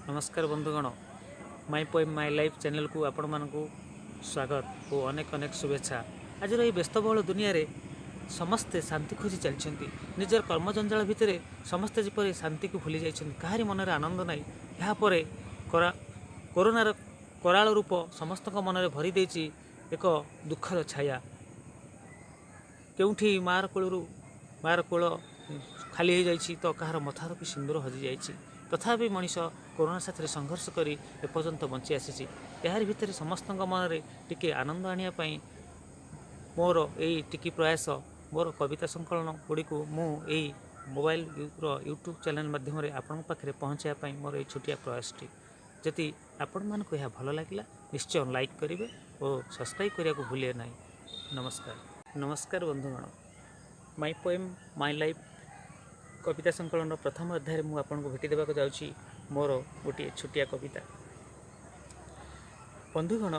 ନମସ୍କାର ବନ୍ଧୁଗଣ, ମାଇ poem my life ଚ୍ୟାନେଲକୁ ଆପଣମାନଙ୍କୁ ସ୍ୱାଗତ ଓ ଅନେକ ଅନେକ ଶୁଭେଚ୍ଛା। ଆଜିର ଏହି ବ୍ୟସ୍ତବହୁଳ ଦୁନିଆରେ ସମସ୍ତେ ଶାନ୍ତି ଖୋଜି ଚାଲିଛନ୍ତି। ନିଜର କର୍ମଜଞ୍ଜାଳ ଭିତରେ ସମସ୍ତେ ଯେପରି ଶାନ୍ତିକୁ ଭୁଲି ଯାଇଛନ୍ତି। କାହାରି ମନରେ ଆନନ୍ଦ ନାହିଁ। ଏହାପରେ କରୋନାର କରାଳ ରୂପ ସମସ୍ତଙ୍କ ମନରେ ଭରି ଦେଇଛି ଏକ ଦୁଃଖର ଛାୟା। କେଉଁଠି ମାଆର କୋଳରୁ ମାଆର କୋଳ ଖାଲି ହୋଇଯାଇଛି ତ କାହାର ମଥାର ବି ସିନ୍ଦୁର ହଜିଯାଇଛି। ତଥାପି ମଣିଷ କରୋନା ସାଥିରେ ସଂଘର୍ଷ କରି ଏପର୍ଯ୍ୟନ୍ତ ବଞ୍ଚି ଆସିଛି। ଏହାରି ଭିତରେ ସମସ୍ତଙ୍କ ମନରେ ଟିକେ ଆନନ୍ଦ ଆଣିବା ପାଇଁ ମୋର ଏଇ ଟିକି ପ୍ରୟାସ। ମୋର କବିତା ସଂକଳନ ଗୁଡ଼ିକୁ ମୁଁ ଏଇ ମୋବାଇଲର ୟୁଟ୍ୟୁବ୍ ଚ୍ୟାନେଲ୍ ମାଧ୍ୟମରେ ଆପଣଙ୍କ ପାଖରେ ପହଞ୍ଚାଇବା ପାଇଁ ମୋର ଏଇ ଛୋଟିଆ ପ୍ରୟାସଟି। ଯଦି ଆପଣମାନଙ୍କୁ ଏହା ଭଲ ଲାଗିଲା, ନିଶ୍ଚୟ ଲାଇକ୍ କରିବେ ଓ ସବସ୍କ୍ରାଇବ୍ କରିବାକୁ ଭୁଲିବେ ନାହିଁ। ନମସ୍କାର। ନମସ୍କାର ବନ୍ଧୁଗଣ, ମାଇ ପୋଏମ୍ my life କବିତା ସଂକଳନର ପ୍ରଥମ ଅଧ୍ୟାୟରେ ମୁଁ ଆପଣଙ୍କୁ ଭେଟି ଦେବାକୁ ଯାଉଛି ମୋର ଗୋଟିଏ ଛୋଟିଆ କବିତା। ବନ୍ଧୁଗଣ,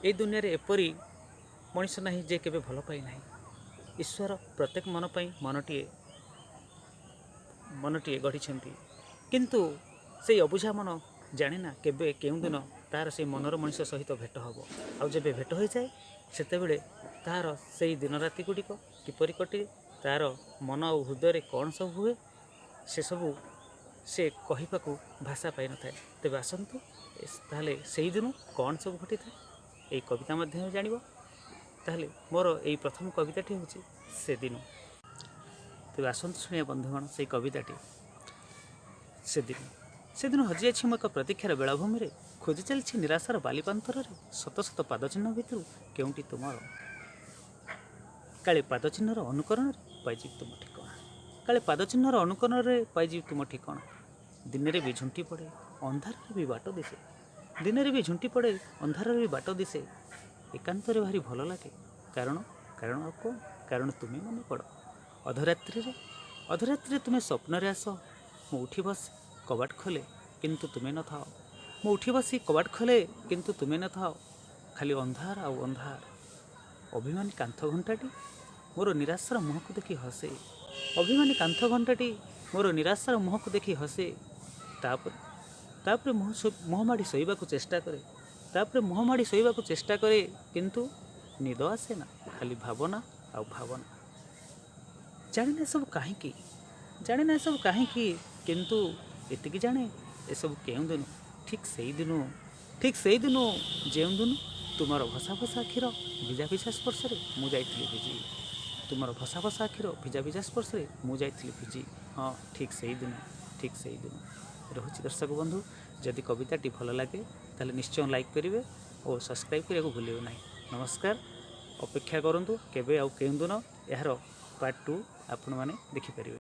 ଏଇ ଦୁନିଆରେ ଏପରି ମଣିଷ ନାହିଁ ଯେ କେବେ ଭଲ ପାଇନାହିଁ। ଈଶ୍ୱର ପ୍ରତ୍ୟେକ ମନ ପାଇଁ ମନଟିଏ ମନଟିଏ ଗଢ଼ିଛନ୍ତି। କିନ୍ତୁ ସେଇ ଅବୁଝା ମନ ଜାଣେ ନା କେବେ କେଉଁଦିନ ତାର ସେଇ ମନର ମଣିଷ ସହିତ ଭେଟ ହେବ। ଆଉ ଯେବେ ଭେଟ ହୋଇଯାଏ, ସେତେବେଳେ ତାହାର ସେଇ ଦିନ ରାତି ଗୁଡ଼ିକ କିପରି କଟେ, ତାର ମନ ଆଉ ହୃଦୟରେ କ'ଣ ସବୁ ହୁଏ, ସେସବୁ ସେ କହିବାକୁ ଭାଷା ପାଇନଥାଏ। ତେବେ ଆସନ୍ତୁ ତାହେଲେ ସେଇଦିନୁ କ'ଣ ସବୁ ଘଟିଥାଏ, ଏଇ କବିତା ମାଧ୍ୟମରେ ଜାଣିବ। ତାହେଲେ ମୋର ଏଇ ପ୍ରଥମ କବିତାଟି ହେଉଛି ସେଦିନ। ତେବେ ଆସନ୍ତୁ ଶୁଣିବା ବନ୍ଧୁଗଣ, ସେଇ କବିତାଟି, ସେଦିନ। ସେଦିନ ହଜିଯାଇଛି ମୁଁ ଏକ ପ୍ରତୀକ୍ଷାର ବେଳାଭୂମିରେ। ଖୋଜି ଚାଲିଛି ନିରାଶାର ବାଲିପାନ୍ତରରେ। ଶତ ଶତ ପାଦଚିହ୍ନ ଭିତରୁ କେଉଁଟି ତୁମର। କାଳେ ପାଦଚିହ୍ନର ଅନୁକରଣରେ ପାଇଯିବି ତୁମ ଠିକଣା। କାଳେ ପାଦଚିହ୍ନର ଅନୁକରଣରେ ପାଇଯିବି ତୁମ ଠିକଣା। ଦିନରେ ବି ଝୁଣ୍ଟି ପଡ଼େ, ଅନ୍ଧାରରେ ବି ବାଟ ଦିଶେ। ଦିନରେ ବି ଝୁଣ୍ଟି ପଡ଼େ, ଅନ୍ଧାରରେ ବି ବାଟ ଦିଶେ। ଏକାନ୍ତରେ ଭାରି ଭଲ ଲାଗେ। କାରଣ, କାରଣ ଆଉ କ'ଣ? କାରଣ ତୁମେ ମନେ ପଡ଼। ଅଧରାତ୍ରିରେ, ଅଧରାତ୍ରିରେ ତୁମେ ସ୍ୱପ୍ନରେ ଆସ। ମୁଁ ଉଠି ବସି କବାଟ ଖୋଲେ, କିନ୍ତୁ ତୁମେ ନଥାଅ। ମୁଁ ଉଠି ବସି କବାଟ ଖୋଲେ, କିନ୍ତୁ ତୁମେ ନଥାଅ। ଖାଲି ଅନ୍ଧାର ଆଉ ଅନ୍ଧାର। ଅଭିମାନୀ କାନ୍ଥ ଘଣ୍ଟାଟି ମୋର ନିରାଶାର ମୁହଁକୁ ଦେଖି ହସେ। ଅଭିମାନୀ କାନ୍ଥ ଘଣ୍ଟାଟି ମୋର ନିରାଶାର ମୁହଁକୁ ଦେଖି ହସେ। ତାପରେ, ତାପରେ ମୁହଁ ମାଡ଼ି ଶୋଇବାକୁ ଚେଷ୍ଟା କରେ। ତାପରେ ମୁହଁ ମାଡ଼ି ଶୋଇବାକୁ ଚେଷ୍ଟା କରେ, କିନ୍ତୁ ନିଦ ଆସେ ନା। ଖାଲି ଭାବନା ଆଉ ଭାବନା। ଜାଣେନା ଏସବୁ କାହିଁକି। ଜାଣେନା ଏସବୁ କାହିଁକି, କିନ୍ତୁ ଏତିକି ଜାଣେ, ଏସବୁ କେଉଁ ଦିନୁ, ଠିକ୍ ସେଇଦିନୁ, ଠିକ୍ ସେଇଦିନୁ, ଯେଉଁଦିନୁ ତୁମର ଭସା ଭସା ଆଖିର ଭିଜା ଭିଜା ସ୍ପର୍ଶରେ ମୁଁ ଯାଇଥିଲି ଭିଜି। ତୁମର ଭସା ଭସା ଆଖିର ଭିଜା ଭିଜା ସ୍ପର୍ଶରେ ମୁଁ ଯାଇଥିଲି ଭିଜି। ହଁ, ଠିକ୍ ସେଇଦିନ, ଠିକ୍ ସେଇଦିନ। ରହୁଛି ଦର୍ଶକ ବନ୍ଧୁ। ଯଦି କବିତାଟି ଭଲ ଲାଗେ, ତାହେଲେ ନିଶ୍ଚୟ ଲାଇକ୍ କରିବେ ଓ ସବସ୍କ୍ରାଇବ୍ କରିବାକୁ ଭୁଲିବେ ନାହିଁ। ନମସ୍କାର। ଅପେକ୍ଷା କରନ୍ତୁ, କେବେ ଆଉ କେଉଁ ଦିନ ଏହାର ପାର୍ଟ 2 ଆପଣମାନେ ଦେଖିପାରିବେ।